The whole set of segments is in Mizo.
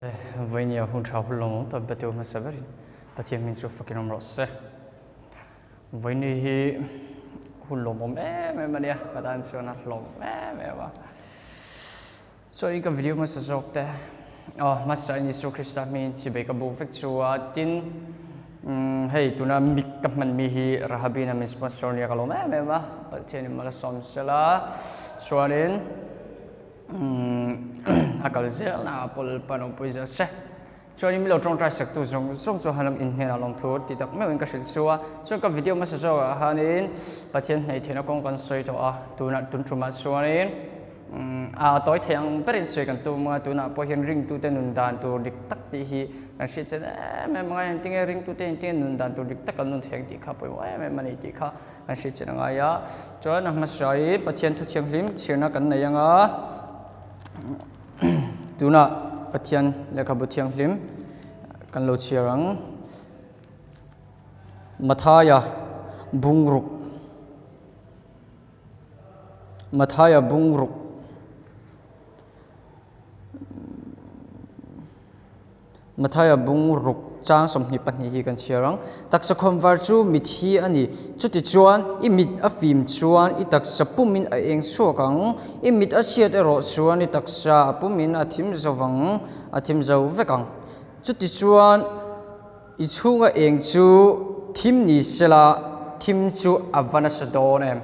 Vawinia hun tha hun lawmawm tak betu hmasa berin Pathian hming chu fakin awm rawh se. Vawini hi hun lawmawm em em a nia, ka tan chuan a hlawm em em a. Chuan ka video hmasa zawk te, aw hmasa in Isua Krista hmingin chibei ka buk vek chu a, tin hei tuna mic ka hman mi hi Rahabina min sponsor nia ka lawm em em a, Pathianin mal a sawm sela, chuanin A kal zel na a pawl pa nupui zel se. Chuanin milo tawngtai saktu zawng zawng chu han in hnenah lawmthu ti tak meuhin ka hrilh chu a. Chuan ka video hmasa zawkah khanin Pathian hnaih theihna kawng kan sawi tawh a, tunah tun tumah chuanin a tawi thei ang berin sawi kan tum a, tunah pawh hian ringtute nun dan tur dik tak tih hi kan hriat chian em em angai a, engtinge ringtute engtinge nun dan tur dik tak an nun thei ang tih kha pawimawh em em a ni tih kha. Kan hriat chian a ngai a, chuan a hmasa hi Pathian thu thianghlim chhirna kan nei ang a, tunah Pathian lehkhabu thianghlim kan lo chhiar ang. Mathaia bungruk Mathaia bungruk Mathaia bung ruk chang 22 hi kan chhiar ang. Taksa khawnvar chu mit hi a ni. Chutichuan, i mit a fim chuan i taksa pumin a eng chhuak ang. I mit a chhiat erawh chuan i taksa a pumin a thim zo vang, a thim zo vek ang. Chutichuan, i chhunga eng chu thim ni sela, thim chu a va nasa dawn em?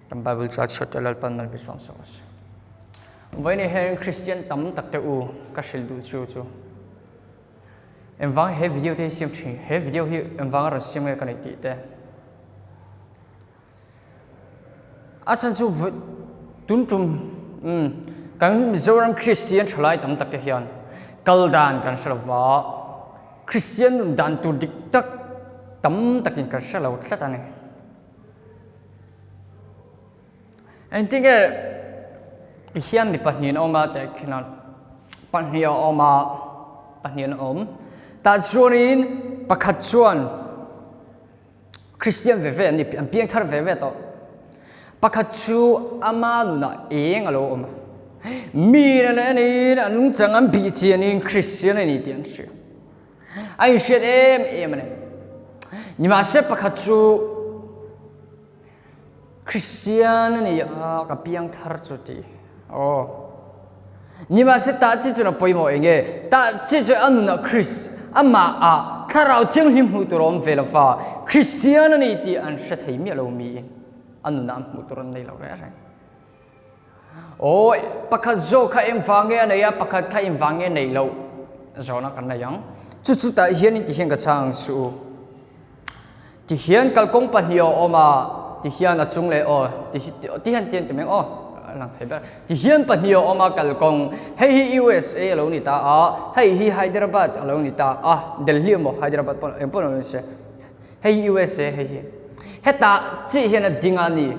Kan Bible chu a chhiat te Lalpan mal bisuam sak a si. Vawiin hian Christian tam tak te u ka hrilh duh chu chu engvang he video te hi siam thin he video hi engvang a rawn siam nge ka neih tih te a chhan chu tun tum um kan Mizoram Christian thalai tam tak te hian kal dan kan hre lova Christian nun dan tur dik tak tam takin kan hre lo tlat a ni. Engtinge tihian mi pahnih an awm a teh khian pahnih a awm a pahnih an awm tah chuanin pakhat chuan Kristian ve ve an ni an piang thar ve ve tawh pakhat chu ama nunah eng a lo awm a mi an enin a nungchang an bih chianin Kristian a ni tih an hria. A inhriat em em a ni. Nimahse pakhat chu Kristian a ni a, ka piang thar chu ti. Aw. Nimahse tah chi chuan a pawimawh eng nge? Tah chi chu a nunah Krist, amah ah Thlarau Thianghlim hmuh tur a awm ve lova, Kristian a ni tih an hre thei miah lo miin a nunah an hmuh tur an nei lo reng reng. Aw, pakhat zawk kha engvang nge a nei a, pakhat kha engvang nge neih loh zawhna kan nei ang. Chu chutah hianin tihian ka chhang ang suh u. Tihian kalkawng pahnih a awm a, tihian a chung leh aw, tihian tihian ti mai ang aw, a lang thei ber. Tihian pahnih a awm a kalkawng, hei hi USA a lo ni ta a, hei hi Hyderabad a lo ni ta a, Delhi emaw Hyderabad pawh engpawh lo ni se, hei hi USA hei hi. Hetah chiah hian a ding a ni.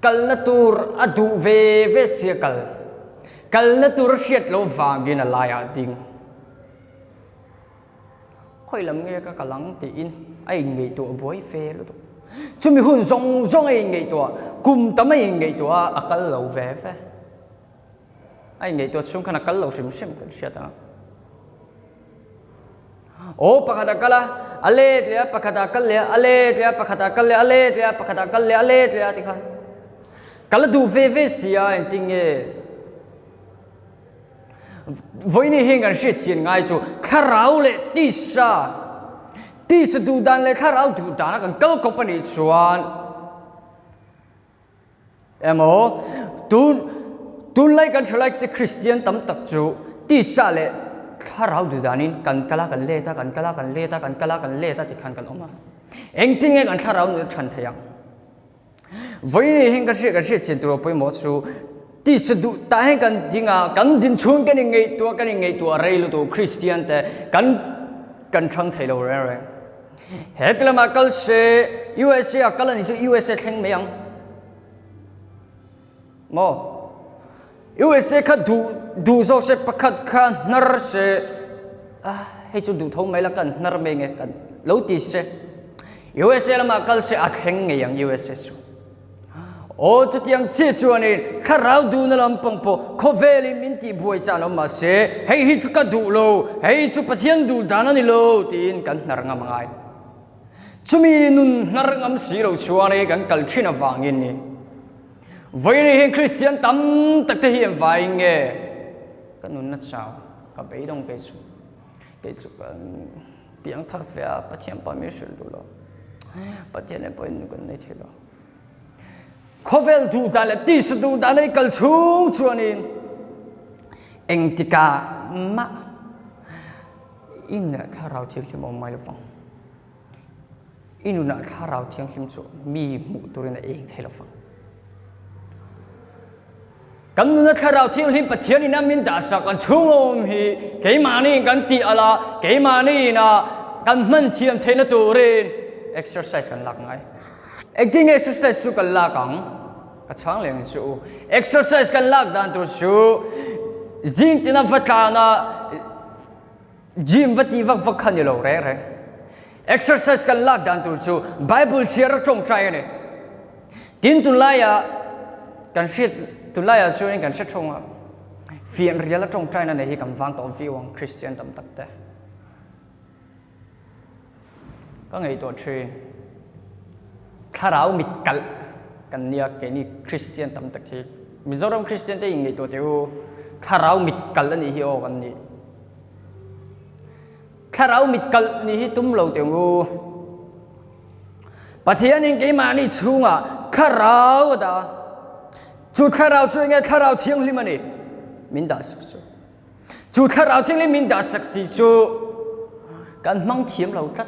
Kalna tur a duh ve ve sia kal. Kalna tur a hriat loh vangin a laiah a ding. Khawi lam nge ka kal ang tiin a inngaihtuah buai fe lutuk. Chumi hun zawng zawng a inngaihtuah, kum tam a inngaihtuah a, a kal lo ve ve. A inngaihtuah chhung khan a kal lo hrim hrim kan hriat ang. Aw pakhat a kal a, a let leh a, pakhat ah kal leh a, a let leh a, pakhat ah kal leh a, a let leh a, pakhat ah kal leh a, a let leh a tikhan kal a duh ve ve si a engtin nge vawiin hi kan hriat chian ngai chu thlarau leh tisa tisa duh dan leh thlarau duh dan a kan kal kawp a nih chuan Emaw, tun tunlai kan thalai te Kristian tam tak chu tisa leh thlarau duhdanin kan kal a, kan let a, kan kal a, kan let a, kan kal a, kan let a tikhan kan awm a. Engtin nge kan thlarau nun a chhan theih ang? Vawiin hian ka hriat kan hriat chian tur pawimawh chu tisa duh tah hian kan ding a, kan din chhung kan inngaihtuah kan inngaihtuah rei lutuk Kristian te kan kan chhang thei lo reng reng. He tlema kal se USA a kal a nih chu USA thleng mai ang maw? USA kha duh duh zawk se pakhat kha hnar se ah hei chu duh tho mai la kan hnar mai nge kan lo ti se USA lamah kal se a thleng ngei ang USA chu. Aw, chutiang chiah chuanin thlarau duhna lampang pawh khawvelin min tihbuai chan awm mah se, hei hi chu ka duh lo, hei hi chu Pathian duh dan a ni lo tiin kan hnar ngam a ngai. Chumi nun hnar ngam si lo chuan kan kal thin avangin ni. Vawiin hian Kristian tam tak te hi an vaiin nge ka nunna chau, ka beidawng kei chu, kei chu ka piang thar fe a, Pathian pawh min hrilh duh lo, Pathian nen pawhin nun kan nei thei lo. Khawvel duh dan leh tisa duh dan a i kal chhung chuanin engtikah mah i nunah thlarau thianghlim a awm ngai lo vang. I nunah thlarau thianghlim chu mi hmuh turin a eng thei lo vang. Kan nuna thlarau thianghlim Pathian in a min dahsak kan chhung a awm hi keimahni in kan tih alh a, keimahni in a kan hman thiam theihna turin exercise kan lak ngai. Engtin nge exercise chu kan lak ang? Ka chhang leh ang che u. Exercise kan lak dan tur chu zing tina va tlana Gym va tih vak vak kha ni lo reng reng. Exercise kan lak dan tur chu Bible chhiar a tawngtai a ni. Tin tunlaiah kan hriat tunlaiah chuanin kan hre thung a, fianrial a tawngtaina nei hi kan vang tawh viau ang Kristian tam tak te. Ka ngaihtuah thin. Thlarau mit kalh kan nia keini Kristian tam tak hi. Mizoram Kristian te in ngaihtuah teh u. Thlarau mit kalh a nih hi aw kan nih. Thlarau mit kalh nih hi tum lo teh u. Pathianin keimahni chhungah thlarau a dah a. Chu thlarau chu enge thlarau thianghlim a ni. Min dah sak chu. Chu thlarau thianghlim min dah sak si chu kan hmang thiam lo tlat.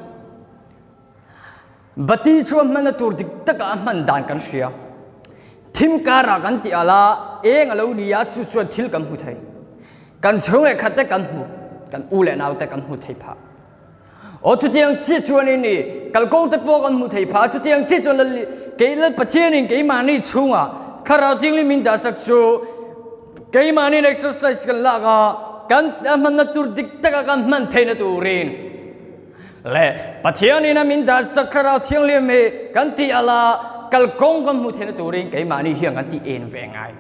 Bati chu a hmana tur dik takah a hman dan kan hria. Thim karah kan tih alh a, eng a lo ni a, chu chuan thil kan hmu thei. Kan chhung leh khat te kan hmu, kan u leh nau te kan hmu thei phah. Aw chutiang chiah chuan in i kalkawng te pawh kan hmu thei phah a, chutiang chiah chuan Lal kei Lal Pathianin keimahni chhungah Thlarau Thianghlim min dahsak chu keimahniin exercise kan lak a, kan a hmanna tur dik taka kan hman theihna turin leh Pathianin a min dahsak Thlarau Thianghlim hi kan tih alh a, kalkawng kan hmuh theihna turin keimahni hian kan tih en ve ngai.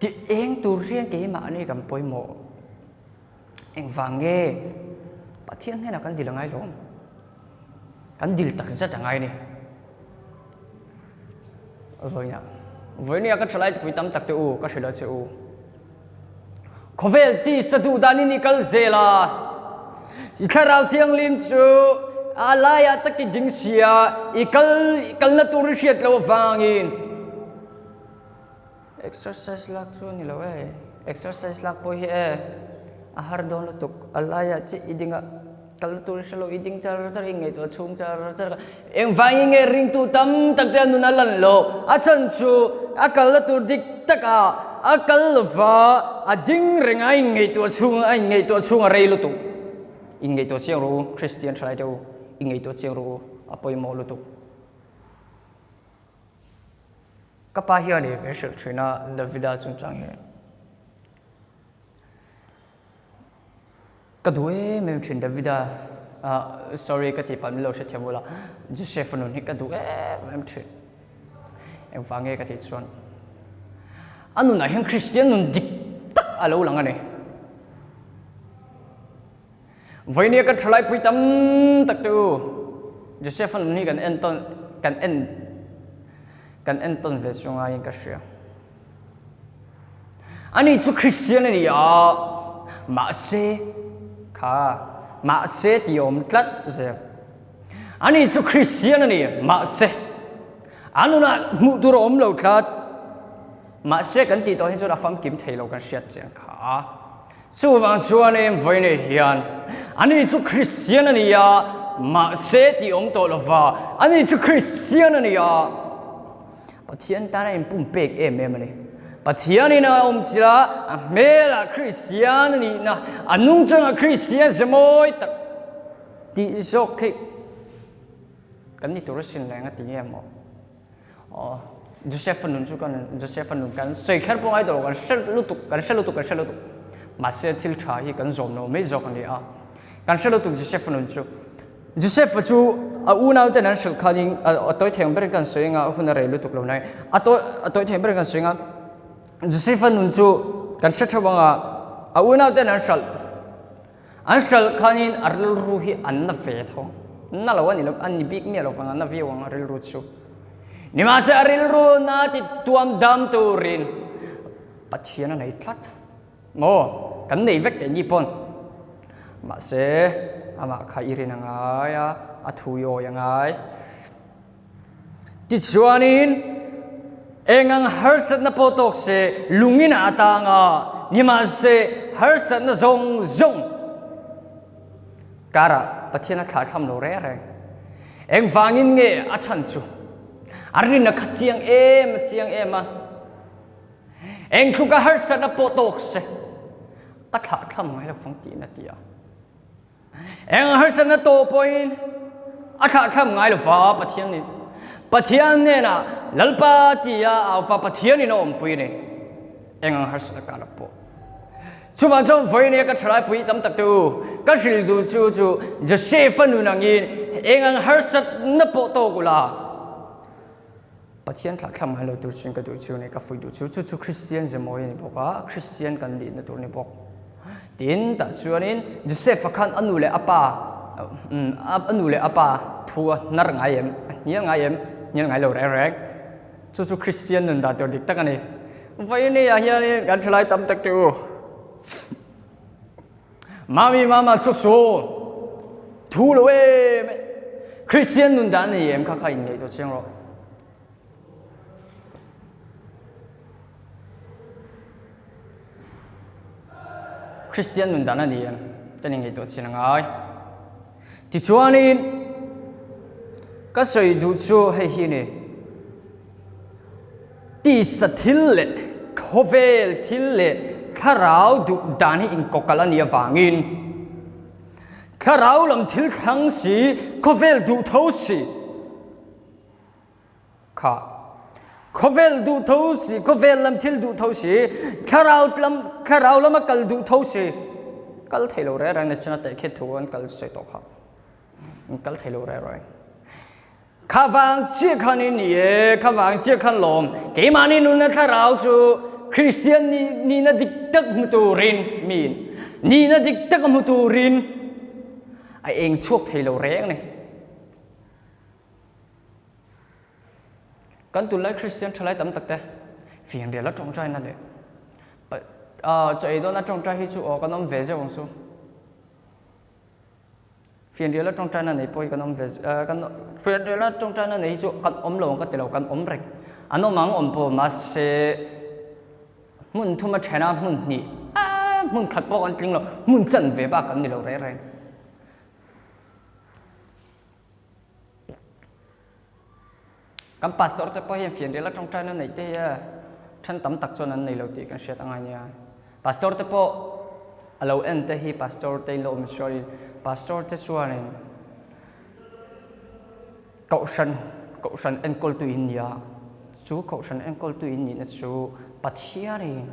Tih eng tur hian keimahni kan pawimawh. Engvang nge Pathian hnenah kan dil a ngai lo? Kan dil tak zet a ngai ni. Vawiinah, vawiinia ka thalai tupui tam tak te u, ka hrilh a che u. Khawvel tisa duh danin i kal zel a, i thlarau thianghlim chu a laiah tak i ding sia, i kal kalna tur i hriat loh avangin Exercise lak chu a ni lo e, exercise lak pawh hi e a har dawn lutuk, a laiah chiah i ding a, kalna tur i hre lo, i ding char char i ngaihtuah chhung char char kha, engvangin nge ringtu tam tak te a nun a lan lo, a chhan chu a kalna tur dik takah a kal lova a ding reng a, a inngaihtuah chhung a inngaihtuah chhung a rei lutuk, inngaihtuah chiang rawh u, Kristian thalai te u, inngaihtuah chiang rawh u, a pawimawh lutuk. Ka pa hian i min hrilh thin a Davida chungchang hi ka duh em em thin Davida ah sorry ka tih pah min lo hrethiam ula Joseph-a nun hi ka duh em em thin engvang nge ka tih chuan a nunah hian Kristian nun dik tak a lo lang a ni. Vawinia kan thalaipui tam tak te u, Joseph-a nun hi kan entawn kan en kan entawn ve chu ngaiin ka hria. Ani chu Kristian a ni a, mahse kha mahse tih a awm tlat zel. Ani chu Kristian a ni, mahse a nunah hmuh tur a awm lo tlat. Mahse kan tih tawh hi chuan a famkim thei lo kan hriat chiang kha. Chuvang chuanin vawiinei hian ani chu Kristian a ni a, mahse tih awm tawh lova, ani chu Kristian a ni a, Pathian tan a inpumpek em em a ni. Pathianin a awm chilh a, a hmelah Kristian a nihna, a nungchangah Kristian ze mawi tak tih zawk khi kan ni tur asin reng a ti nge maw? Aw, Joseph-a nun chu kan Joseph-a nun kan sawi kher pawh ngai tawh lo, kan hre lutuk, kan hre lutuk, kan hre lutuk. Mahse thil tha hi kan zawm lo mai zawk a ni a. Kan hre lutuk Joseph-a nun chu. Joseph-a chu a unauten an hrilh khanin a tawi thei ang berin kan sawi anga a hun a rei lutuk lo nai. A tawi a tawi thei ang berin kan sawi anga Joseph-a nun chu kan hre theuh anga a unauten an hralh an hralh khanin a rilru hi an na ve tho. Na lo a ni lo a ni bik miah lo vang a na viau ang a rilru chu. Nimahse a rilru na ti tuam dam turin Pathian a nei tlat. Maw? Kan nei vek keini pawn. Mahse, amah kha i rin a ngai a, a thu i awi a ngai. Tichuanin, eng ang harsatna pawh tawk se, lungin a tang a, nimahse harsatna zawng zawng karah Pathian a thlahthlam lo reng reng. Engvangin nge a chhan chu? A rinna kha chiang em a chiang em a. Eng tluka harsatna pawh tawk se, ka thlah thlam ngai lo fang tiin a ti a. Eng harsatna tawh pawhin a thlah thlam ngai lo fa Pathian nen. Pathian hnenah Lalpa tia au fa Pathianin a awmpui a ni. Eng ang harsatna kar pawh. Chuvang chuan vawiin ka thalaipui tam tak te u, ka hrilh duh chu chu Joseph-a nun angin eng ang harsatna pawh tawk ula, Pathian thlahthlam ngai lo tur chuan ka duh chu ni, ka fuih duh chu, chu chu Kristian ze mawi a ni bawk a, Kristian kan nihna tur a ni bawk. Tin, tah chuanin Joseph-a khan a nu leh a pa, a nu leh a pa thu a hnar ngai em, a hnial ngai em, hnial ngai lo reng reng. Chu chu Kristian nun dan tur dik tak a ni. Vawinia hianin kan thalai tam tak te u. Mami mama chuk sawn thu lo em e. Kristian nun dan ani em kha kha in ngaihtuah chiang rawh. Kristian nun dan ani em kan in ngaihtuah chian angai. Tichuanin ka sawi duh chu hei hi ni. Tisa thil leh khawvel thil leh thlarau duh dan hi inkawkalh a nih avangin thlarau lam thil thlang si, khawvel duh tho si kha khawvel duh tho si, khawvel lam thil duh tho si, thlarau lam thlarau lama kal duh tho si kal thei lo reng reng na china teh khet thu an kal sawi tawh kha kal thei lo reng reng. Kha vang chiah khan i ni e, kha vang chiah khan lawm. Keimahni nunna thlarau chu Kristian nihna dik tak hmu turin miin nihna dik tak a hmu turin a eng chhuak thei lo reng a ni. Kan tunlai Kristian thalai tam tak te fianrial a tawngtaina leh chaw ei dawna tawngtai hi chu aw kan awm ve zeuh ang chu. Fianriala tawngtaina nei pawh hi kan awm ve kan fianriala tawngtaina nei hi chu kan awm lo ang ka ti lo kan awm reng an awm ang awm pawh mahse hmun thuma thena hmun hnih hmun khat pawh kan tling lo hmun chan ve bak kan ni lo reng reng. Kan pastor te pawh hian fianriala tawngtaina neih te hi a then tam tak chuan an nei lo tih kan hriat angai nia. Pastor te pawh a lo en te hi pastor te in lo awm chuanin pastor te chuanin kohhran kohhran enkawltu in nia chu kohhran enkawltu in nihna chu Pathianin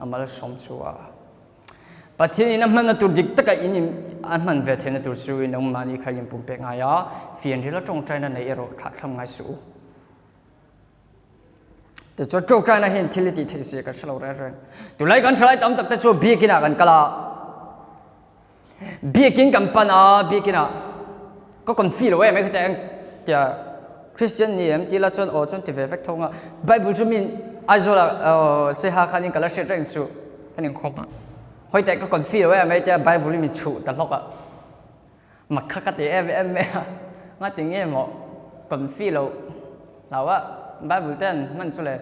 a malsawm chu a. Pathian in a hmanna tur dik taka in in a hman ve theihna tur chu in nangmahni kha in pumpek ngai a, fianrial a tawngtaina nei erawh thlahthlam ngai suh u. Tichuan tawngtaina hian thil i tih theih zia kan hre lo reng reng. Tunlai kan thalai tam tak te chu biakin ah kan kal a, biakin kan pan a, biakin ah ka confi lo em em khata eng tia Christian ni em ti la chuan aw chuan ti ve vek tho nga Bible chu min Aizawl ah Saiha khanin ka la hriat reng chu kan inkhawm a hawi teh ka confi lo em mai tia Bible hi min chhuh ta hlawk a mak kha ka ti em em mai a nga ti nge maw confi lo hlau a Bible te an hman chu le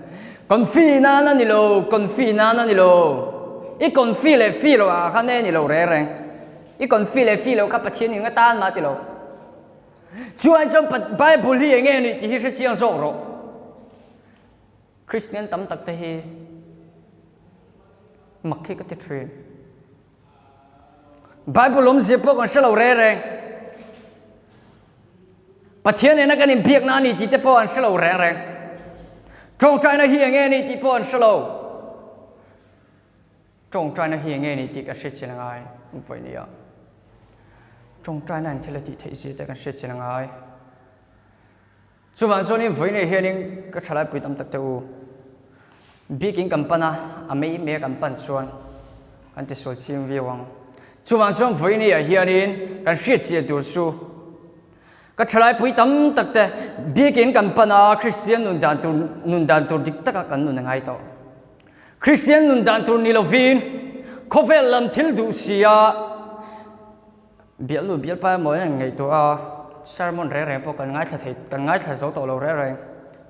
confi nan a ni lo confi nan a ni lo i confi leh fi lo ah khan e ni lo reng reng i confi leh fi lo kha Pathian in nga tan mah ti lo. Chuan chuan Bible hi enge ni tih hi hre chiang zawk rawh. Kristian tam tak te hi mak hi ka ti thin. Bible awmzia pawh kan hre lo reng reng. Pathian nena kan inbiakna a ni tih te pawh an hre lo reng reng. Tawngtaina hi enge ni tih pawh an hre lo. Tawngtaina hi enge ni tih ka hre chin angai vawi nia. Tawngtaina in thil a tih theih zia te kan hriat chian a ngai. Chuvang chuanin vawiinah hianin ka thalaipui tam tak te u, biakin kan pan a, a mei mei a kan pan chuan kan tisual chiang viau ang. Chuvang chuan vawiinah hianin kan hriat chian tur chu ka thalaipui tam tak te biakin kan pan a, Kristian nun dan tur nun dan tur dik taka kan nun a ngai tawh. Kristian nun dan tur ni lovin khawvel lam thil duh sia, Bialnu bialpa emaw in an ngaihtuah a, sermon reng reng pawh kan ngaithla thei, kan ngaithla zo tawh lo reng reng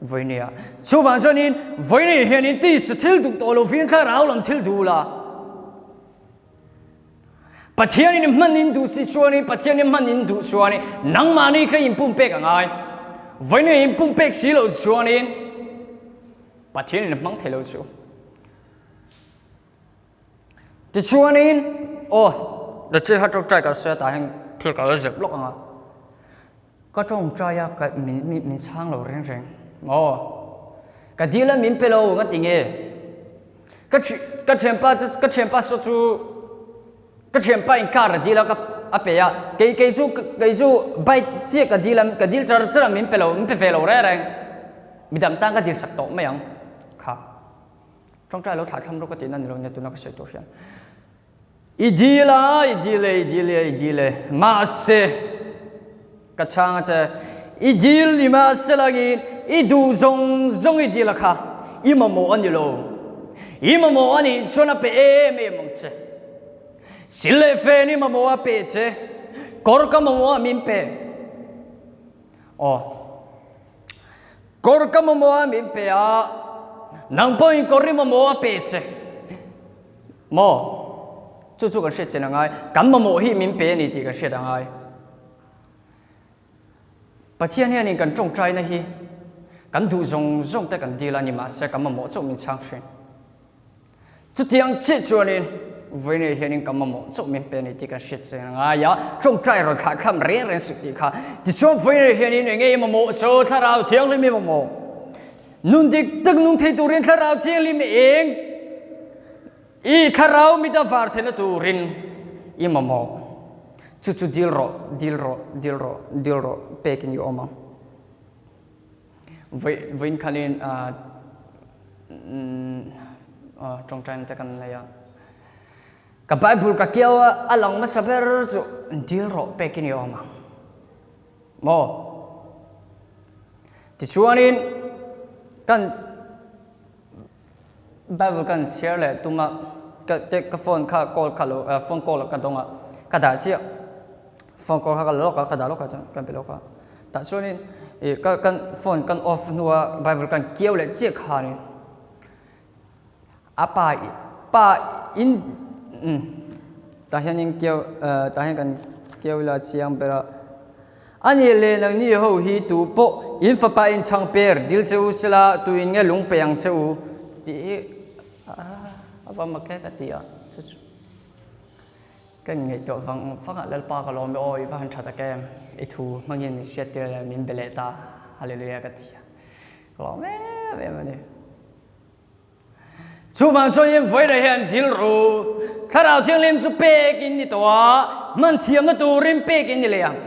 vawinia. Chuvang chuanin vawinia hianin tisa thil duh tawh lovin thlarau lam thil duh la. Pathianin hman in duh si chuanin, Pathianin hman in duh chuanin nangmahni kha inpumpek a ngai. Vawinia inpumpek si lo chuanin Pathianin hmang thei lo chu. Tichuanin, aw, Rachel kha ṭawngṭai ka sawi a, tah hian thil ka la zep lawk ang a. Ka ṭawngṭai a, ka min min min chhang lo reng reng. Aw, ka dil a min pe lo nga ti nge? Ka ṭhi ka ṭhianpa chu ka ṭhianpa saw chu ka ṭhianpa in car a dil a ka a pe a, kei kei chu kei chu bike chiah ka dil a, ka dil char char a min pe lo min pe ve lo reng reng. Midang tan ka dil sak tawh mai ang kha. Tawngtai lo thlahthlam rawk a tihna ni lo nia tuna ka sawi tur hian. I dil a, i dil e, i dil e, i dil e. Mahse, ka chhang a che. I dil ni mahse langin i duh zawng zawng i dil a kha i mamawh a ni lo. I mamawh a nih chuan a pe em em ang che. Sil leh fen i mamawh a pe che. Kawr ka mamawh a min pe. Aw. Kawr ka mamawh a min pe a, nang pawhin kawr i mamawh a pe che. Maw? Chu chu kan hriat chen a ngai. Kan mamawh hi min pe a ni tih kan hriat a ngai. Pathian hianin kan tawngtaina hi kan duh zawng zawng te kan dil a ni mahse kan mamawh chauh min chhang thin. Chutiang chiah chuanin vawiinah hianin ka mamawh chauh min pe a ni tih kan hriat chiang a ngai a, tawngtai rawn thlahthlam reng reng suh tih kha. Tichuan vawiinah hianin eng nge i mamawh chu Thlarau Thianghlim i mamawh. Nun dik tak nung thei turin Thlarau Thianghlim eng i Thlarau mit a var theihna turin i mamawh. Chu chu dil rawh, dil rawh, dil rawh, dil rawh pekin i awm ang. Vawiin khanin tawngtaina te kan nei a. Ka Bible ka kiau a, a lang hmasa ber chu dil rawh pekin i awm ang. Maw? Tichuanin kan Bible kan chhiar leh tum a, ka te ka phone kha call kha lo phone call ka dawng a, ka dah chiah. Phone call kha ka la lawk a, ka dah lawk a chuan kan pe lawk a. Tah chuanin ih ka kan phone kan off hnua Bible kan kiau leh chiah khanin a pa pa in umm tah hianin kiau tah hian kan kiau ila chiang ber a. A nih leh nangni ho hi tu pawh in fapa in chhang per dil che u sela tuin nge lung pe ang che u tih hi a va mak e ka ti a, chu chu ka inngaihtuah vang vang a, Lalpa ka lawm e aw i va han tha tak em, i thu hmangin min hriat tir leh min be leh ta, Hallelujah ka ti a, ka lawm em em a ni. Chuvang chuanin vawilah hian dil ru, Thlarau Thianghlim chu pek in ni tawh a, hman thiamna turin pek in ni leh ang.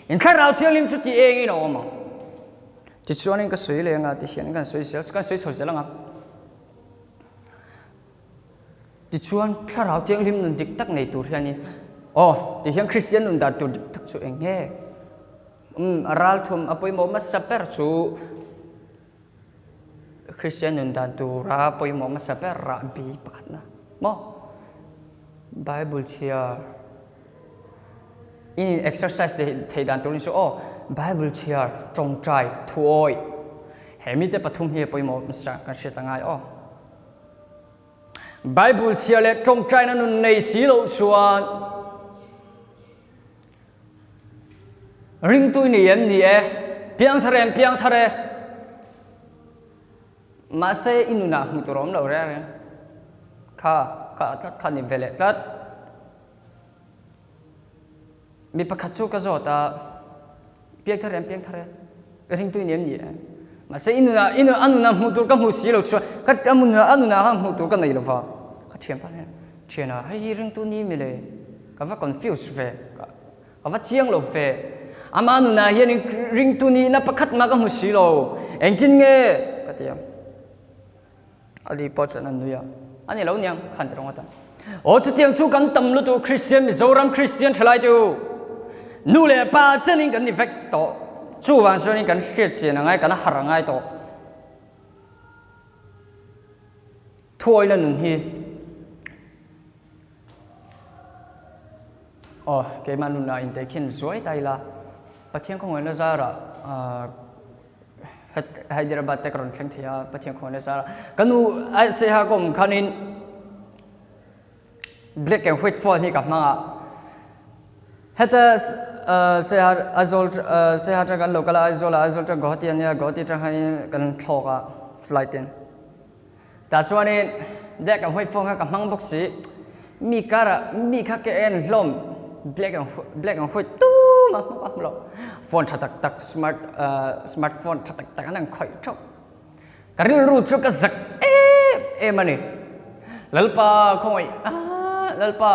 In Thlarau Thianghlim chu ti engin a awm ang. Tichuanin ka sawi leh anga ti hian kan sawi zel, kan sawi chho zel anga. Tichuan Thlarau Thianghlim nun dik tak nei tur hianin, aw, ti hian Kristian nun dan tur dik tak chu eng nge? Umm, ralthum a pawimawh hmasa ber chu, Kristian nun dan tura pawimawh hmasa ber rahbi pakhatna maw? Bible chhiar in exercise thei dan turin chu aw Bible chhiar tawngtai thuawi he mite pathum hi a pawimawh hmasa kan hriat a ngai aw. Bible chhiar leh tawngtaina nun nei si loh chuan Ringtu i ni em? Ni e. Piangthar em? Piangthar e. Mahse i nunah hmuh tur a awm lo reng reng. Kha, kha tlat kha ni ve leh tlat. Mi pakhat chu ka zawt a, Piangthar em? Piangthar e. Ringtu i ni em? Ni e. Mahse i nunah, i nunah, a nunah hmuh tur ka hmu si lo chuan, ka a nunah, a nunah khan hmuh tur ka nei lo va. Ka thian pa hian, Thiana, hei hi ringtu ni mi le? Ka va confuse ve. Ka va chiang lo ve. Ama nunah hianin ringtu nihna pakhat mah ka hmu si lo. Engtin nge? ka ti a. Ali pawh chuan a nui a. A ni lo niang, khan ti rawng atan. Aw chutiang chu kan tam lutuk Kristian Mizoram Kristian thalai te u. Nu leh pa chenin kan ni vek tawh. Chuvang chuanin kan hriat chian a ngai, kan harh a ngai tawh. Thuawina nun hi Aw, keimah nunah intehkhin zuai ta ila, Pathian khawngaihna zarah Hyderabad te ka rawn thleng thei a, Pathian khawngaihna zarah ka nu Saiha ka awm khanin black and white phone hi ka hmang a, heta Saiha Aizawl Saiha atang kan lo kal a, Aizawl ah Aizawl atang Guwahati a nia, Guwahati atang khanin kan thlawk a flight in. Tah chuanin black and white phone kha ka hmang bawk si, mi karah mi kha ka en hlawm black and black and white tum a hmang a hmu lo, phone tha tak tak smart ah smart phone tha tak tak an ang khawih theuh. Ka rilru chu ka zak em em a ni, Lalpa khawngaih ah Lalpa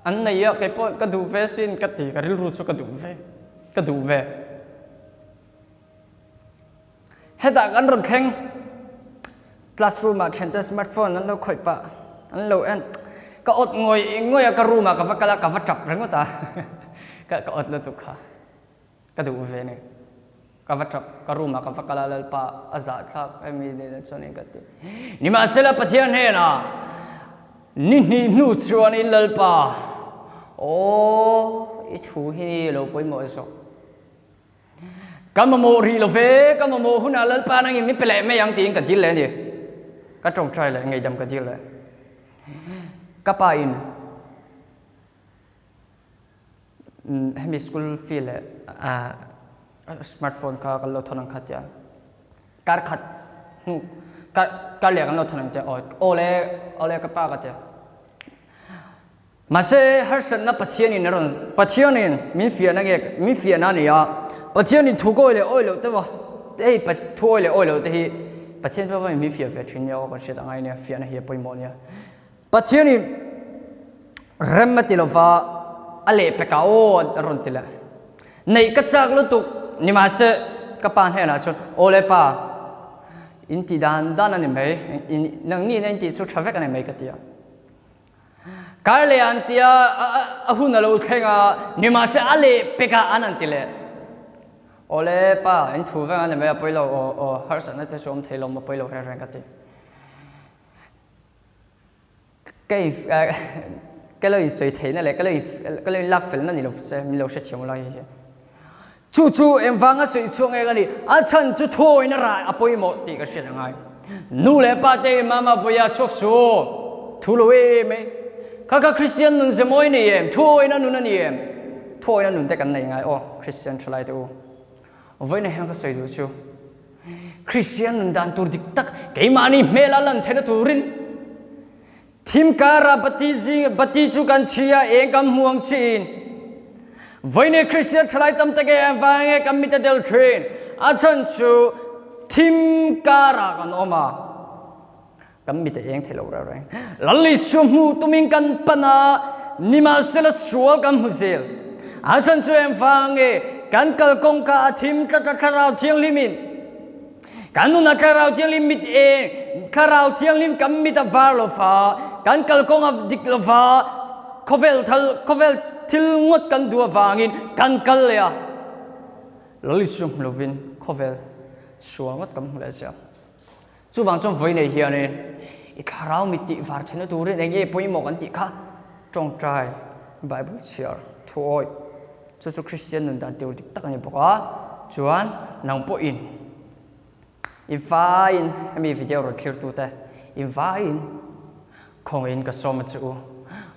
an nei a kei pawh ka duh ve sin ka ti ka rilru chu ka duh ve ka duh ve. Hetah kan rawn thleng. Classroom ah thiante smartphone an lo khawih pah, an lo en. Ka awt ngawih ngawih a, ka room ah ka va kal a, ka va tap ringawt a. Ka ka awt lutuk kha. Ka duh ve ni. Ka va tap, ka room ah ka va kal a, Lalpa a zahthlak hemi nena chuanin ka ti. Nimahsela Pathian hnenah ni hnih hnu chuanin Lalpa, aw i thu hi ni lo pawimawh zawk. Ka mamawh rih lo ve, ka mamawh hunah Lalpa nangin min pe leh mai ang tiin ka dil leh a ni. Ka tawngtai leh ngaihdam ka dil leh. Ka pa in hemi school fee leh smartphone kha kan lo thawn ang kha tia kar khat hnu kar leh kan lo thawn ang tia aw le aw le ka pa ka tia. Mahse, harsatna Pathianin a rawn, Pathianin min fiahna nge, min fiahna a ni a, Pathianin thu kawi leh awi loh te va, hei thu awi leh awi loh te hi Pathian pawh min fiah ve thin nia aw kan hriat angai nia, fiahna hi a pawimawh nia. Pathianin rem a ti lova a lehpekah aw a rawn ti leh. Neih ka chak lutuk ni mahse ka pa hnenah chuan aw le pa, in tih dan dan a ni mai, nangni ina in tih chu tha vek a ni mai ka ti a. Kar leh an tia a hun a lo thleng a, nimahse a leh pek a an an ti leh. Awle pa, in thu veng a ni mai a pawi lo aw aw harsatna te chu awm thei lo maw pawi lo reng reng ka ti. Ka in ka lo insawi theihna leh ka lo ka lo inlak felna ni lo che min lo hrethiam ula hei hi. Chu chu engvanga sawi chhuak nge ka nih? A chhan chu thuawina rah a pawimawh tih ka hriat a ngai. Nu leh pa te mama vawiah chhuak su, thu lo em e. Kha kha Kristian nun ze mawi nei em? Thuawina nun a ni em? Thuawina nun te kan nei ngai aw, Kristian thalai te u. Vawiina hian ka sawi duh chu, Kristian nun dan tur dik tak keimahni hmela lan theihna turin, Thim karah bati zing bati chu kan chhi a, eng kan hmu ang chiin. Vawiin Kristian thalai tam tak e engvang nge kan mit a del thin? A chhan chu thim karah kan awm a, kan mit a eng thei lo reng reng. Lal Isua hmuh tumin kan pan a, nimahsela sual kan hmu zel. A chhan chu engvang nge kan kalkawngka a thim tlat a Thlarau Thianghlimin Kan nunah Thlarau Thianghlim mit eng, Thlarau Thianghlim kan mit a var lo va, kan kalkawng a dik lo va, khawvel thal, khawvel thil ngawt kan duh avangin kan kal leh a. Lal Isua hmu lovin khawvel sual ngawt kan hmu leh zel. Chuvang chuan vawi nei hianin i Thlarau mit tih var theihna turin eng nge pawimawh kan tih kha tawngtai, Bible chhiar, thuawih, Chu chu Kristian nun dan tur dik tak a ni bawk a, chuan nang pawhin i vaiin hemi video rawn thlirtute i vaiin khawngaihin ka sawm a che u.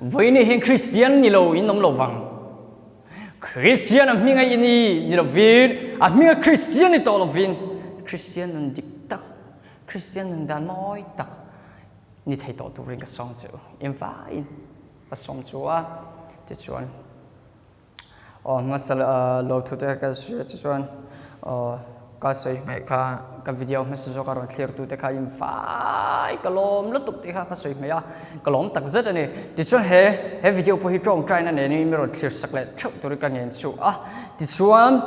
Vawiin hian Kristian ni lo in awm lo vang. Kristian a hminga i ni ni lovin, a hminga Kristian ni tawh lovin Kristian nun dik tak, Kristian nun dan mawi tak ni thei tawh turin ka sawm che u. In vaiin ka sawm chu a, tichuan. Aw hmasa lo thu te ka hria chu chuan aw Ka sawi hmaih kha ka video hmasa zawk a rawn thlir tute kha in vai ka lawm lutuk tih kha ka sawi hmaih a, ka lawm tak zet a ni. Tichuan he he video pawh hi tawngtaina nenin mi rawn thlir sak leh theuh turin ka ngen chu a. Tichuan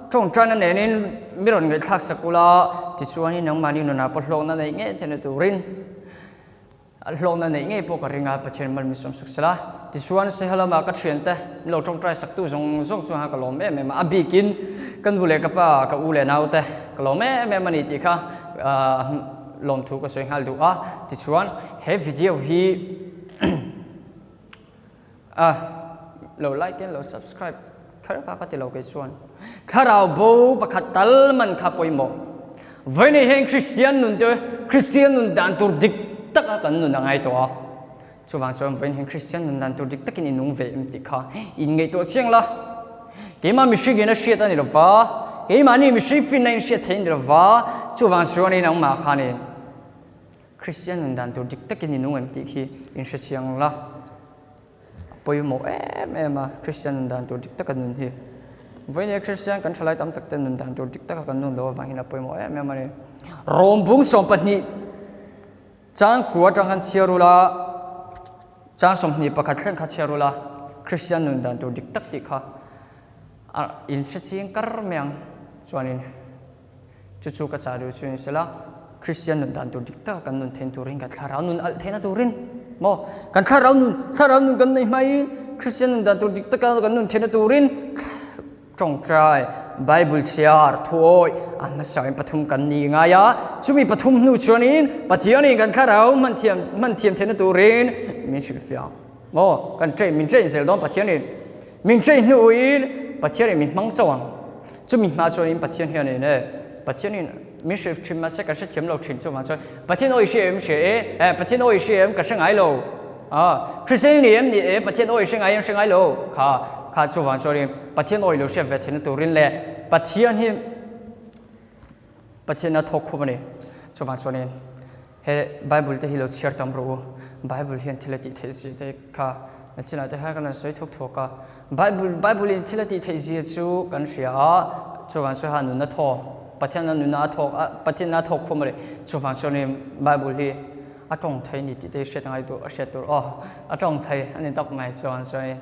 tawngtaina nenin mi rawn ngaihthlak sak ula, tichuanin nangmahni nunah pawh hlawkna neih ngei theihna turin A hlawkna neih ngei pawh ka ring a, Pathian mal min sawm sak sela. Tichuan, Saiha lama ka thiante min lo tawngtai saktu zawng zawng chu ka lawm em em a, a bikin ka nu leh ka pa, ka u leh naute ka lawm em em a ni tih kha lawmthu ka sawi nghal duh a. Tichuan, he video hi A lo like in lo subscribe kher kha ka ti lo kei chuan. Thlarau bo pakhat tal man kha pawimawh. Vawiinei hian Kristian nun te Kristian nun dan tur dik taka kan nun a ngai tawh a. Chuvang chuan vawiin hian Kristian nun dan tur dik takin i nung ve em tih kha in ngaihtuah chiang la. Keimah mihring in a hriat a ni lova, keimahni mihring finna in hriat theih a ni lova, chuvang chuanin nangmah khanin Kristian nun dan tur dik takin i nung em tih khi in hre chiang la, a pawimawh em em a, Kristian nun dan tur dik taka nun hi. Vawiin Kristian kan thalai tam tak te nun dan tur dik taka kan nun loh avang hian a pawimawh em em a ni. Rawm bung 12 chang kua atang khan chhiar ula, chang 21 thleng kha chhiar ula, Kristian nun dan tur dik tak tih kha a in hre chiang kar mai ang chuanin. Chu chu ka chah duh chu ni sela, Kristian nun dan tur dik taka kan nun thein turin kan thlarau nun alh theihna turin maw? Kan thlarau nun, thlarau nun kan neih hmain Kristian nun dan tur dik taka kan nun theihna turin tawngtai, Bible chhiar, thuawi a hmasain pathum kan ni ngai a, chumi pathum hnu chuanin Pathianin kan thlarau hman thiam hman thiam theihna turin min hrilhfiah ang maw? Kan train min train zel dawn Pathianin min train hnuin Pathianin min hmang chauh ang. Chumi hma chuanin Pathian hianin e, Pathianin min hrilh thin mahse ka hrethiam lo thin chuvang chuan Pathian aw i hria em hria e, eh Pathian aw i hria em ka hre ngai lo. Ah, Kristian i ni em ni e, Pathian aw i hre ngai em hre ngai lo. Kha, kha chuvang chuanin Pathian aw i lo hriat ve theihna turin leh Pathian hi Pathian a thawk khup a ni. Chuvang chuanin he Bible te hi lo chhiar tam rawh u. Bible hian thil a tih theih zia te kha nachinah te khan kan rawn sawi thuk thuak a. Bible Bible in thil a tih theih zia chu kan hria a, chuvang chuan ha nunna thawk, Pathian a nunna a thawk a, Pathian a thawk khum a ni. Chuvang chuanin Bible hi a tawng thei a ni tih te hi hriat a ngai duh a hriat tur aw. A tawng thei a ni tak mai. Chuvang chuanin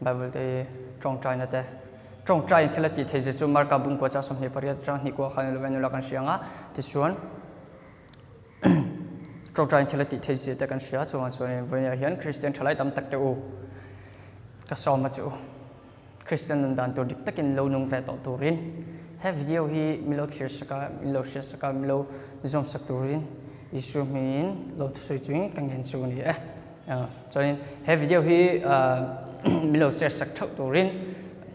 Bible te hi tawngtaina te, tawngtaiin thil a tih theih zia chu Marka bungkua cha 28 atanga hnih kua khan i lo en ula kan hria ang a, tichuan tawngtaiin thil a tih theih zia te kan hria chuvang chuanin vawiinah hian Kristian thalai tam tak te u ka sawm a che u. Kristian nun dan tur dik takin lo nung ve tawh turin he video hi min lo thlir sak a, min lo hriat sak a, min lo zawm sak turin Isua hmingin lawmthusawi chungin ka ngen chu a ni e. Chuanin he video hi min lo share sak theuh turin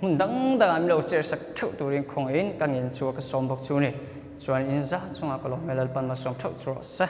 hmun dang dangah min lo share sak theuh turin khawngaihin ka ngen chu a ka sawm bawk chu a ni. Chuan in za chungah ka lawm e Lalpan malsawm theuh chu rawh se.